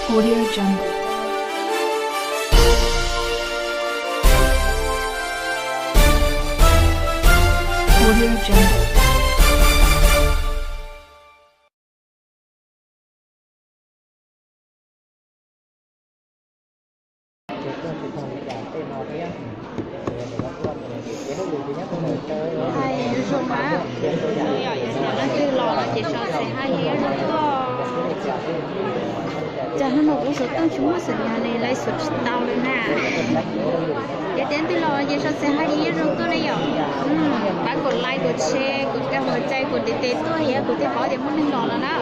Audio Jungle. Audio Jungle. Hais zoo na, leej twg los no ces sau xes hais li zoo tuaj. Cas hnub no kuv xov tooj tsis muaj xas nyas ne, lais xov tsis tau li na. Ces tias leej twg los ces sau xes hais li zoo tuaj ne yom. Pab kom lais kom share kom kag hua cai kom ntiv tes tuaj thiab kuv thiaj paub tias muaj neeg los no na.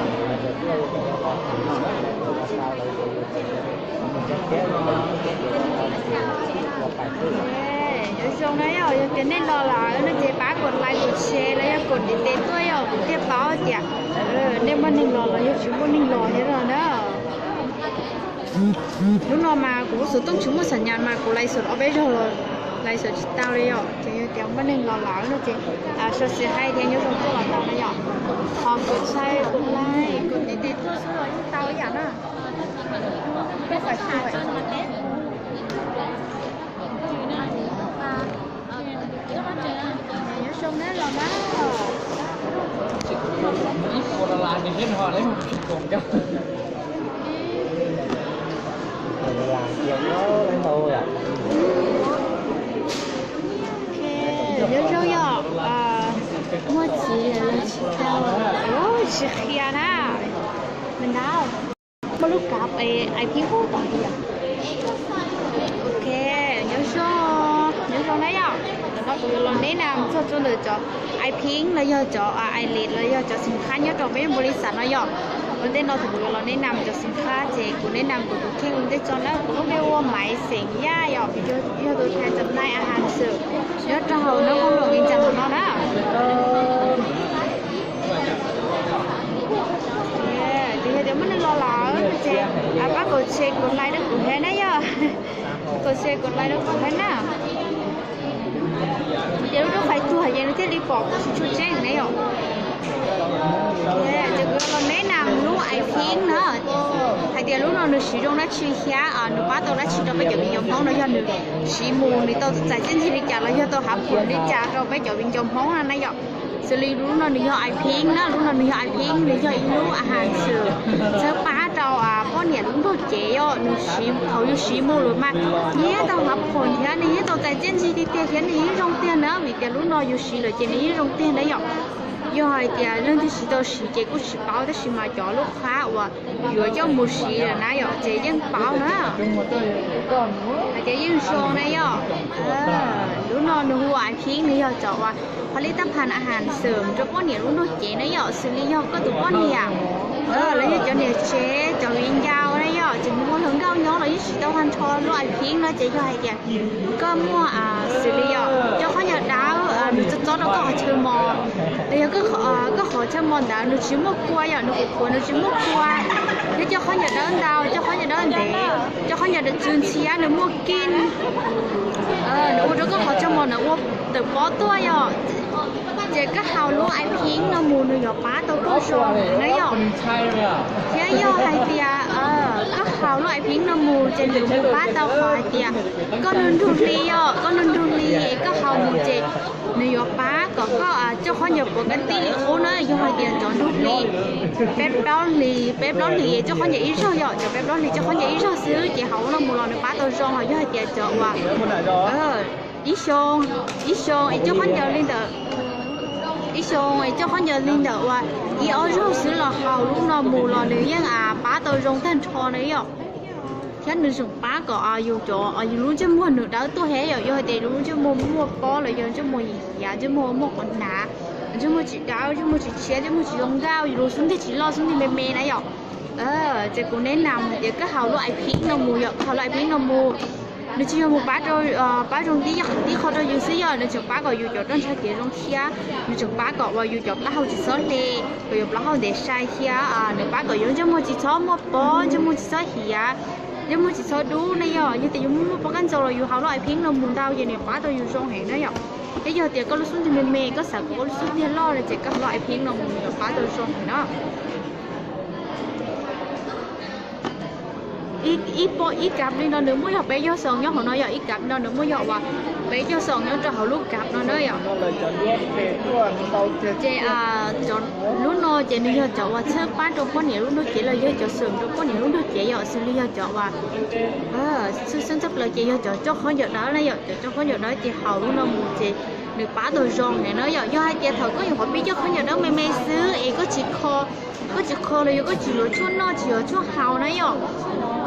Nyob zoo na yom, yog tias nej los lawm no ces pab kom lais kom share los yog kom ntiv tes tuaj yom, kuv thiaj paub tias nej muaj neeg los los yog tsis muaj neeg los thiab no na. Hnub no mas kuv xov tooj tsis muaj xas nyas mas kuv lais xov ob peb zaug los lais xov tsis tau li yom, ces yog tias muaj neeg los lawm no ces sau xes hais thiab nyob zoo tuaj los tau na yom. Ho kom share kom like kom ntiv tes tuaj xwb los yeej tau ib yam na. Nyob zoo na los na. Nyob zoo yom, muaj txiv lawm los tsis tau, tsis qhia na. Mas na, muaj lub kav ai phib hub tom li. Ok, nyob zoo, nyob zoo na yom. Ntawm no kuv yuav los neb nas txog txog ntawm cov ai phib los yog cov ai lem los yog cov xim khab nyob rau peb npau li xav no yom. Ua ntej no thaum kuv yuav los neb nas cov xim khab ces kuv neb nas kuv tus kheej ua ntej tso na, kuv lub npe ua Maiv Xeem Yaj yom, yog tus thaiv txam nai a has xwm nyob rau hauv no hauv lawm vim cas no na. Ces yog tias muaj neeg los lawm ces pab kom share kom like rau kuv thiab na yom. Kom share kom like rau kuv thiab na. Ces lub roob fais tuag ces nws thiaj li pom kuv tsis tshua tseeb ne yom. Ces kuv los neb nas lub ai phib na, hais tias lub no nws siv zoo dab tsi thiab nws pab tau dab tsi rau peb cov viv ncaus Hmoob no, yog nws siv mus nws tau txais txiaj ntsig li cas los yog tau hav phom li cas rau peb cov viv ncaus Hmoob na na yom. Xws li lub no nws yog ai phib na, lub no nws yog ai phib, nws yog ib lub a has xwm txhawb pab rau poj niam lub nrog cev yom, nws siv thaum yus siv mus lawm mas nws yeej tau hav phom thiab nws yeej tau txais txiaj ntsig tiag tiag thiab nws yeej zoo tiag na, vim tias lub no yus siv lawm ces nws yeej zoo tiag na yom. Yog hais tias leej twg tsis tau siv ces kuj tsis paub, tab sis mas cov lub qhab uas yuav coj mus siv lawm na yom ces yeej paub na. Hais tias yeej zoo na yom. Lub no nws hu ua ai phib, nws yog cov uas pha li tab phas a has xwm rau poj niam lub nrog cev na yom, xws li yog koj tus poj niam los yog cov niam tsev cov viv ncaus na yom, ces nws muaj hluas nkauj nyob los yeej siv tau tag nrho lub ai phib no ces yog hais tias koj muaj xws li yom coj khaub ncaws dawb nws txob txob rau koj qhov chaw mos, los yog koj qhov chaw mos ntawd nws tsis muaj kua yom, nws qhuav qhuav nws tsis muaj kua, thiab coj khaub ncaws dawb ntau, coj khaub ncaws dawb ntev, coj khaub ncaws dawb tsw ntxhiab nws muaj kij, nws ua rau koj qhov chaw mos ntawd ua tawm pob tuaj yom. Ces koj haus lub ai phib no mus nws yuav pab tau koj zoo na yom. Thiab yog hais tias koj haus lub ai phib no mus ces nws yuav pab tau qhov hais tias koj nug nrug hli yom, koj nug nrug hli es koj haus mus ces nws yuav pab kom koj coj khaub ncaws puav kab tib li qub na, yog hais tias cov nrug hli peb plaub hlis, peb plaub hlis es coj khaub ncaws ib zaug yom, cov peb plaub hlis coj khaub ncaws ib zaug xwb ces haus lub no mus los nws pab tau zoo, ho yog hais tias cov uas ib xyoo, ib xyoo es coj khaub ncaws li ntawm, ib xyoo es coj khaub ncaws li ntawm uas ib ob zaug xwb los haus lub no mus los nws yeej pab tau zoo tag nrho na yom. Thiab nws tseem pab kom yus cov, yus lub ntsej muag nws dawb tuaj thiab yom, yog hais tias yus lub ntsej muag muaj pob los yog ntsej muag yim hiav, ntsej muag muaj qhov hnav, ntsej muag tsis dawb, ntsej muag tsis tshiab, ntsej muag tsis zoo nkauj, yus lub xub ntiag tsis loj, xub ntiag me me na yom. Ces kuv neb nas hais tias koj haus lub ai phib no mus yom, koj haus lub ai phib no mus, nws tsis yog mus pab rau, pab zoo tib, tib qho rau yus xwb yom, nws tseem pab kom yus cov roj ntsha kev zoo thiab, nws tseem pab kom uas yus cov plaub hau tsis txhob hle, kom yus plaub hau ntev sai thiab nws pab kom yus ntsej muag tsis txhob muaj pob, ntsej muag tsis txhob hiav, ntsej muag tsis txhob dub na yom. Yog tias yus muaj muaj pob kab ntxaus los yus haus lub ai phib no mus ntau ces nws pab tau yus zoo heev na yom. Thiab yog tias koj lub xub ntiag me me, koj xav kom koj lub xub ntiag loj no ces koj haus lub ai phib no mus nws pab tau zoo heev na. Ib pob ib kav li no nws muaj yog peb caug xoo nyob hauv no yom, ib kav li no nws muaj yog uas peb caug xoo nyob rau hauv lub kav no na yom. Ces lub no ces nws yog cov uas txhawb pab rau poj niam lub ntuj cev los yog cov xwm rau poj niam lub ntuj cev yom, xws li yog cov uas tshwj xeeb tshaj plaws ces yog cov coj khaub ncaws dawb na yom, cov coj khaub ncaws dawb ces haus lub no mus ces nws pab tau zoo heev na yom. Yog hais tias thaum koj nyuam qhuav pib coj khaub ncaws dawb me me xwb es koj tsis kho, koj tsis kho los yog koj tsis yuav tshuaj noj tsis yuav tshuaj haus na yom,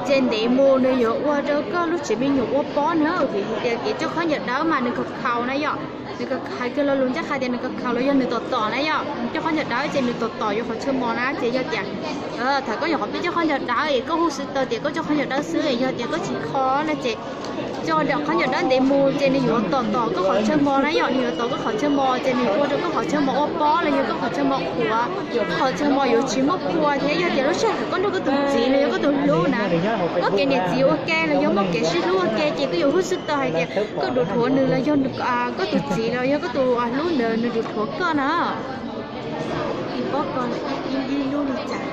ces ntev mus nws yuav ua rau koj lub tsev me nyuam ua pob na, vim hais tias kev coj khaub ncaws dawb mas nws khaus khaus na yom. Nws hais kiag lo lus ncaj qha tias nws khaus khaus los yog nws tom tom na yom, coj khaub ncaws dawb ces nws tom tom yuav qhov chaw mos na, ces yog tias thaum koj nyuam qhuav pib coj khaub ncaws dawb es koj hu xwb tau tias koj coj khaub ncaws dawb xwb es yog tias koj tsis kho na ces coj khaub ncaws dawb ntev mus ces nws yuav tom tom koj qhov chaw mos na yom, nws yuav tom koj qhov chaw mos ces nws ua rau koj qhov chaw mos ua pob los yog koj qhov chaw mos qhuav, koj qhov chaw mos yuav tsis muaj pua thiab. Yog tias lub sij hawm koj nrog koj tus txiv los yog koj tus hlub na, muaj kev niam txiv ua ke los yog muaj kev sib hlub ua ke ces koj yuav hu xwb tau hais tias koj duv dhuav nws los yog koj tus txiv los yog koj tus hlub ntawd nws duv dhuav koj na. Ib pob ko ib lub li cas?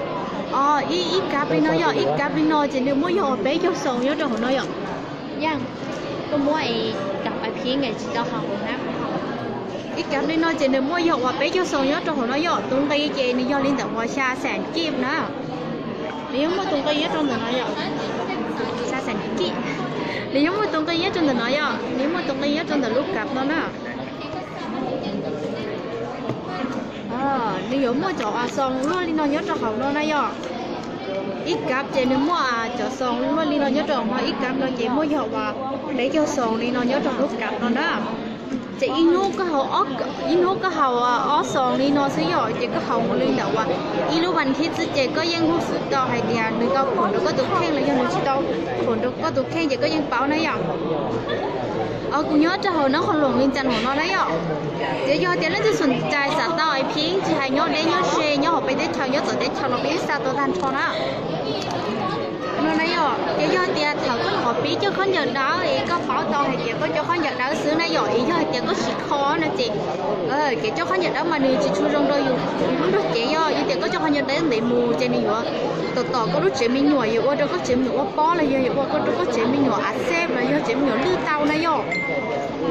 Ib kav li no yom, ib kav li no ces nws muaj yog uas peb caug xoo nyob rau hauv no yom. Yaj, koj muab es kam ais phib es tsis tau haus na. Ib kav li no ces nws muaj yog uas peb caug xoo nyob rau hauv no yom, tus nqi ces nws yog li ntawm uas xya xam kij na. Nws yeej muaj tus nqi nyob rau ntawm no yom. Xya xam kij. Nws yeej muaj tus nqi nyob rau ntawm no yom, nws yeej muaj tus nqi nyob rau ntawm lub kav no na. Nws yuav muaj cov xoo luaj li no nyob rau hauv no na yom. Ib kav ces nws muaj cov xoo luaj li no nyob rau hauv no, ib kav no ces muaj yog uas peb caug xoo li no nyob rau lub kav no na. Ces ib hnub koj haus, ib hnub koj haus ob xoo li no xwb yom, ces koj haus mus li ntawm uas ib lub vas thib xwb ces koj yeej hu xwb tau hais tias nws tau phoom rau koj tus kheej los yog nws tsis tau phoom rau koj tus kheej ces koj yeej paub na yom. Kuv nyob rau hauv Nab Qhoos Loos li ntawm hauv no na yom. Ces yog tias leej twg xoom cais xav tau ais phib tsis hais nyob deb nyob ze nyob hauv peb teb chaws nyob txawv teb chaws los peb xa tau tag nrho na. No na yom, ces yog tias thaum koj nyuam qhuav pib coj khaub ncaws dawb es koj paub tau hais tias koj coj khaub ncaws dawb xwb na yom, es yog hais tias koj tsis kho no ces kev coj khaub ncaws dawb mas nws tsis tshua zoo rau yus lub ntuj cev yom. Yog tias koj coj khaub ncaws dawb ntev mus ces nws yuav tom tom koj lub tsev me nyuam, yuav ua rau koj tsev me nyuam ua pob los yog yuav ua rau koj tsev me nyuam a xeb los yog tsev me nyuam lwj tau na yom.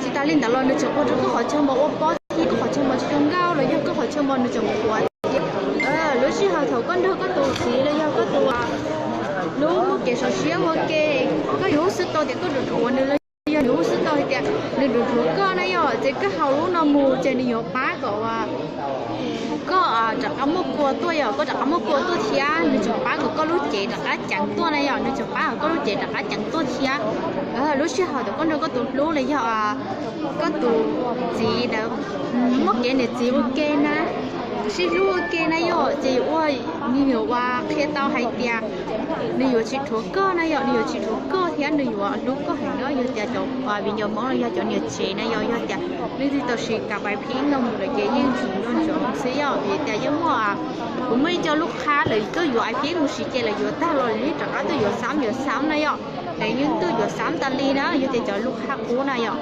Tsis tas li ntawd los nws tseem ua rau koj qhov chaw mos ua pob thiab koj qhov chaw mos tsis zoo nkauj los yog koj qhov chaw mos nws tseem qhuav thiab. Lub sij hawm thaum koj nrog koj tus txiv los yog koj tus hlub muaj kev sov siab ua ke, koj yuav hu xwb tau tias koj duv dhuav nws los yog nws hu xwb tau hais tias nws duv dhuav koj na yom, ces koj haus lub no mus ces nws yuav pab kom koj rov qab muaj kua tuaj yom, koj rov qab muaj kua tuaj thiab nws tseem pab kom koj lub cev rov qab ceev tuaj na yom, nws tseem pab kom koj lub cev rov qab ceev tuaj thiab. Lub sij hawm thaum koj nrog koj tus hlub los yog koj tus txiv ntawd muaj kev niam txiv ua ke na, sib hlub ua ke na yom, ces yuav ua, nws yuav ua qhia tau hais tias nws yuav tsis dhuav koj na yom, nws yuav tsis dhuav koj thiab nws yuav hlub koj heev na. Yog tias cov viv ncaus Hmoob los yog cov niam tsev na yom, yog tias leej twg tau siv kam ais phib no mus lawm ces yeej tsis nco ntsoov xwb yom, vim tias yeej muaj, kuv muaj ib co lub qhab lawv tuaj yuav ais phib mus siv ces lawv yuav tag los lawv yeej rov qab tuaj yuav xab yuav xab na yom, lawv yeej tuaj yuav xab tas li na, yog tias cov lub qhab qub na yom.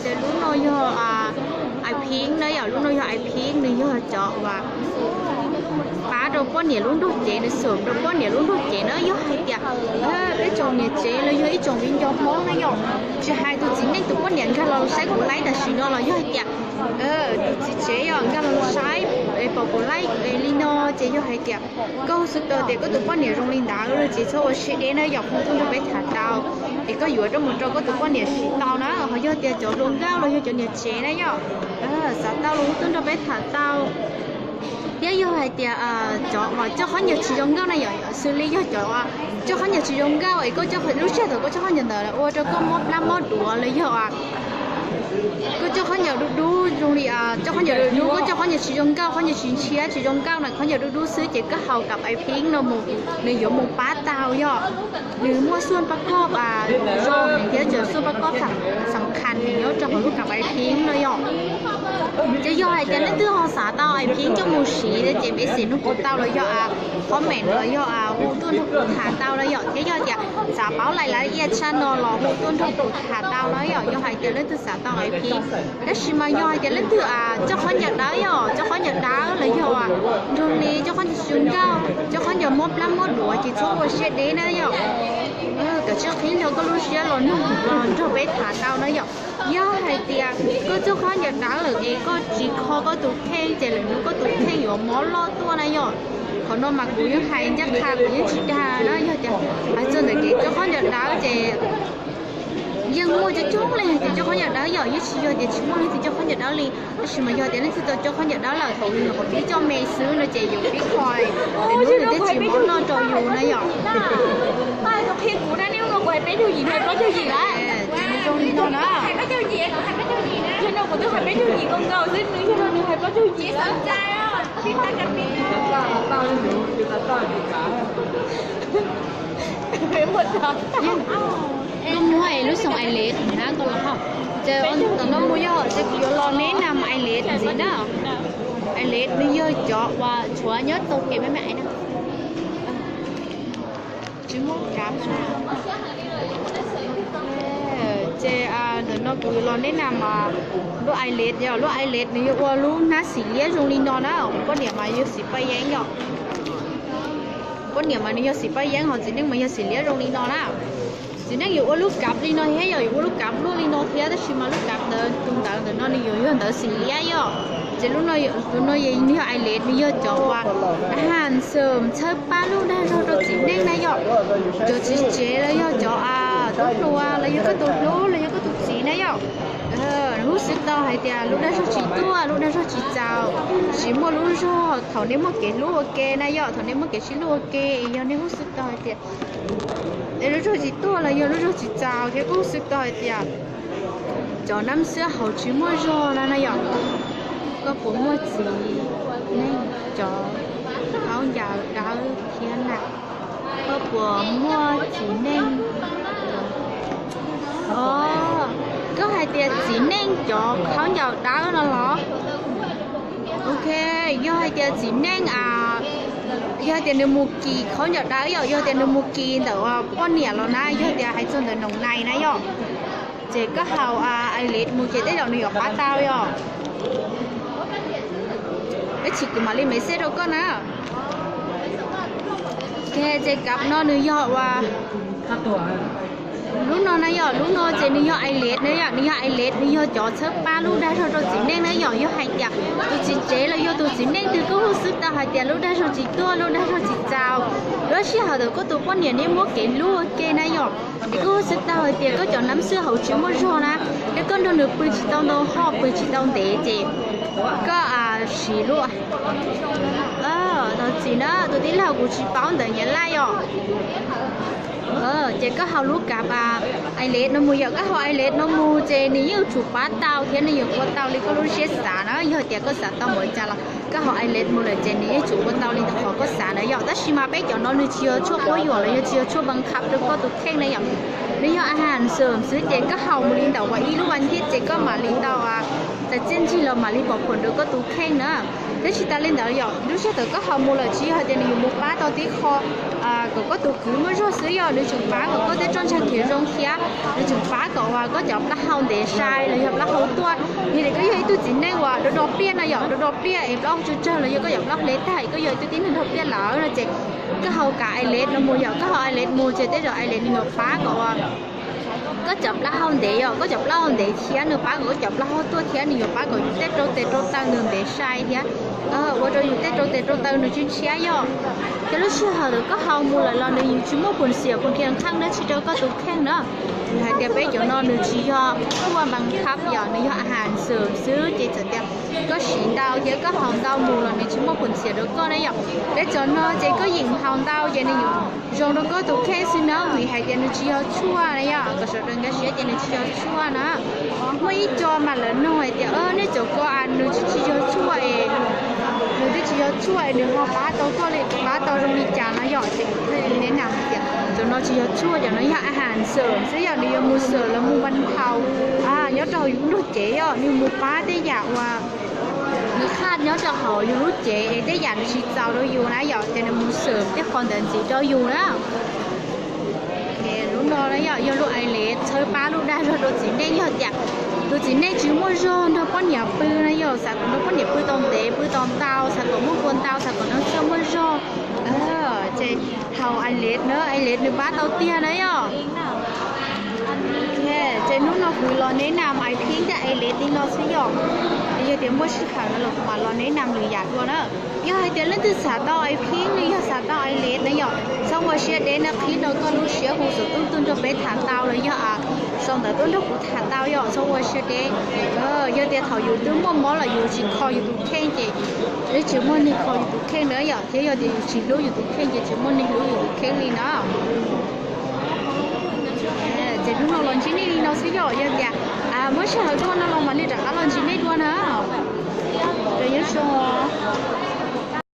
Ces lub no yog ais phib na yom, lub no yog ais phib, nws yog cov uas pab rau poj niam lub ntuj cev, nws xum rau poj niam lub ntuj cev na. Yog hais tias peb tsoom niam tsev los yog ib tsoom viv ncaus Hmoob na yom, tsis hais tus txiv neej tus poj niam nkag los saib kuv laib tam sim no los yog hais tias tus txiv tsev yom nkag los saib pom kuv laib li no ces yog hais tias koj hu xwb tau tias koj tus poj niam zoo li ntawd los ces txhob ua siab deb na yom, hu tuaj nrog peb tham tau, es koj yuav rau mus rau koj tus poj niam siv tau na. Ho yog tias cov hluas nkauj los yog cov niam tsev na yom, xav tau los hu tuaj nrog peb tham tau. Thiab yog hais tias cov uas coj khaub ncaws tsis zoo nkauj na yom, xws li yog cov coj khaub ncaws tsis zoo nkauj es koj, lub sij hawm thaum koj coj khaub ncaws ntawd ua rau koj mob plab mob duav los yog koj coj khaub ncaws dub dub zoo li, coj khaub ncaws dub dub, koj coj khaub ncaws tsis zoo nkauj, khaub ncaws tsis ntshiab tsis zoo nkauj na, khaub ncaws dub dub xwb ces koj haus kam ais phib no mus, nws yuav mus pab tau yom. Nws muaj xuaj pab koj zoo thiab cov xuaj pab koj xam khas nyob rau hauv lub kam ais phib no yom. Ces yog hais tias leej twg ho xav tau ais phib coj mus siv ces peb xim nug kuv tau los yog comment los yog hu tuaj nrog kuv tham tau na yom. Thiab yog tias xav paub laim lawv ib channel los hu tuaj nrog kuv tham tau na yom. Yog hais tias leej twg xav tau ais phib, tab sis mas yog hais tias leej twg coj khaub ncaws dawb yom, coj khaub ncaws dawb los yog nrog li coj khaub ncaws xyu nkauj, coj khaub ncaws muab plab muab duav ces txhob ua siab deb na yom. Kav tsij qhib nrog koj lub siab los nug los nrog peb tham tau na yom. Yog hais tias koj coj khaub ncaws dawb lawm es koj tsis kho koj tus kheej ces lwm hnub koj tus kheej yuav mob loj tuaj na yom. Qhov no mas kuv yeej hais ncaj qha kuv yeej tsis dag na. Yog tias hais txog ntawm kev coj khaub ncaws dawb ces yeej muaj coob coob leej hais tias coj khaub ncaws dawb yom, yeej tsis yog tias tsis muaj leej twg coj khaub ncaws dawb li. Tab sis mas yog tias leej twg tau coj khaub ncaws dawb lawm thaum yus nyuam qhuav pib coj me xwb no ces yus pib kho es nws thiaj tsis mob loj rau yus na yom. Qhia kuv na, nej hnub no kuv hais peb caug yim, hais plaub caug yim lawm. Ces nws zoo li no na. Yog no kuv twb hais peb caug yim nkaus nkaus xwb, nws yog no nws hais plaub caug yim lawm. Koj muaj lub xoo Ais Lev na koj los hauj. Ces tam no mus yog ces kuv yuav los neb nam Ais Lev ntxiv na. Ais Lev nws yog cov uas tshuav nyob tau kev me me na. Tsis muaj kav. Ces ntawm no kuv yuav los neb nam lub Ais Lev, yog lub Ais Lev nws yuav ua lub hnab xim liab zoo li no na. Poj niam mas yog xim paj yeeb yom. Poj niam mas nws yog xim paj yeeb, ho txiv neej mas yog xim liab zoo li no na. Txiv neej yuav ua lub kav li no thiab yom, yuav ua lub kav luaj li no thiab, tab sis mas lub kav ntawd tus ntawd ntawm no nws yuav yog ntawd xim liab yom. Ces lub no, tus no nws yog Ais Lev, nws yog cov uas handsome txhawb pab lub dag zog rau txiv neej na yom. Cov txiv tsev los yog cov tub hluas los yog koj tus hlub los yog koj tus txiv na yom. Nws kuj xwb tau hais tias lub dag zog tsis tuaj, lub dag zog tsis txaus, tsis muaj lub zog thaum nej muaj kev hlub ua ke na yom, thaum nej muaj kev sib hlub ua ke, yog nej kuj xwb tau hais tias es lub zog tsis tuaj los yog lub zog tsis txaus thiab kuj xwb tau hais tias cov nab xwb hauv tsis muaj zog no na yom. Koj puas muaj txiv neej cov khaub ncaws dawb thiab na? Koj puas muaj txiv neej? Koj hais tias txiv neej cov khaub ncaws dawb no los? Ok, yog hais tias txiv neej, yog hais tias nws mus kis khaub ncaws dawb yom, yog hais tias nws mus kis ntawm poj niam los na, yog tias hais txog ntawm noom nais na yom, ces koj haus Ais Lev mus ces tej zaum nws yuav pab tau yom. Ib chim kuv mam li message rau koj na. Ok, ces kav no nws yog uas lub no na yom, lub no ces nws yog Ais Lev na yom, nws yog Ais Lev, nws yog cov txhawb pab lub dag zog rau txiv neej na yom. Yog hais tias tus txiv tsev los yog tus txiv neej twg kuj xwb tau hais tias lub dag zog tsis tuaj, lub dag zog tsis txaus, lub sij hawm ntawd koj tus poj niam nej muaj kev hlub ua ke na yom, es kuj xwb tau hais tias koj cov nab xwb hauv tsis muaj zog na, es koj nrog nws pw tsis tau ntau hoj, pw tsis tau ntev ces koj siv lub, tus txiv na, tus tij laug kuv tsis paub ntawv Nyab Laj yom. Ces koj haus lub kav Ais Lev no mus yom, koj haus Ais Lev no mus ces nws yeej yuav tsum pab tau thiab nws yuav ua tau li koj lub siab xav na. Yog tias koj xav tau npaum li cas los koj haus Ais Lev mus lawm ces nws yeej yuav tsum ua tau li qhov koj xav na yom. Tab sis mas peb cov no nws tsis yog tshuaj quab yuam los yog tsis yog tshuaj npab khab rau koj tus kheej na yom. Nws yog a has xwm xwb ces koj haus mus li ntawm uas ib lub vas thiaj ces koj mam li tau txais txiaj ntsig los mam li pom phom rau koj tus kheej na. Thiab tsis tas li ntawd yom, lub sij hawm koj haus mus lawm tsis yog hais tias nws yuav mus pab tau tib qho kom koj tus kwv muaj zog xwb yom, nws tseem pab kom koj tej roj ntsha khiav zoo thiab nws tseem pab kom uas koj cov plaub hau ntev sai los yog plaub hau tuaj. Yog tias koj yog ib tug txiv neej uas do do pliaj na yom, do do pliaj es plaub hau tsawg tsawg los yog koj cov plaub hau hle tag es koj yog ib tug tib neeg do pliaj lawm no ces koj haus kav Ais Lev no mus yom, koj haus Ais Lev mus ces tej zaum Ais Lev nws yuav pab kom uas koj cov plaub hau ntev yom, koj cov plaub hau ntev thiab nws pab kom koj cov plaub hau tuaj thiab nws yuav pab kom yus tej rau tes rau taw nws ntev sai thiab ua rau yus tej rau tes rau taw nws tshiab tshiab yom. Ces lub sij hawm ntawd koj haus mus lawm los nws yeej tsis muaj phom xiam phom khiav qhaj dab tsi rau koj tus kheej na. Nws hais tias peb cov no nws tsis yog tshuaj npab khab yom, nws yog a has xwm xwb ces txawm tias koj siv ntau thiab koj haus ntau mus los nws tsis muaj phom xiam rau koj na yom. Peb cov no ces koj yeem haus ntau ces nws yeej zoo rau koj tus kheej xwb na, vim hais tias nws tsis yog tshuaj na yom, kom sawv daws nkag siab tias nws tsis yog tshuaj na. Muaj ib co mas lawv nug hais tias nej cov ko nws tsis yog tshuaj es, nws twb tsis yog tshuaj es nws ho pab tau koj li, pab tau zoo li cas no yom, ces kuv thiaj li neb na hais tias Cov no tsis yog tshuaj, cov no yog a has xawm xwb yom, nws yuav mus xawm los mus npas haus nyob rau hauv yus lub cev yom, nws mus pab tej yam uas nws khaj nyob rau hauv yus lub cev es tej yam nws tsis txaus rau yus na yom, ces nws mus xawm tej qhov ntawd ntxiv rau yus na. Lub no na yom, yog lub Alex txhawb pab lub dag zog rau txiv neej, yog tias tus txiv neej tsis muaj zog nrog poj niam pw na yom, xav kom nrog poj niam pw tau ntev pw tau ntau, xav kom muaj kua ntau, xav kom nrog txawj muaj zog, ces haus Alex na, Alex nws pab tau tiag na yom. Ces hnub no kuv los neb nam Alex thiab Alex li no xwb yom. Yog tias muaj sij hawm no los kuv mam los neb nam lwm yam dua na. Yog hais tias leej twg xav tau Alex li yog xav tau Alex na yom, txhob ua siab deb na, qhib rau koj lub siab hu xov tooj tuaj nrog peb tham tau los yog sau ntawv tuaj nrog kuv tham tau yom, txhob ua siab deb. Yog tias thaum yus twb muaj mob los yus tsis kho yus tus kheej ces yeej tsis muaj neeg kho yus tus kheej na yom, thiab yog tias yus tsis hlub yus tus kheej ces tsis muaj neeg hlub yus tus kheej li na. Ces hnub no los ntsib nej li no xwb yom, yog tias muaj sij hawm dua no los mam li rov qab los ntsib nej dua na. Nyob zoo.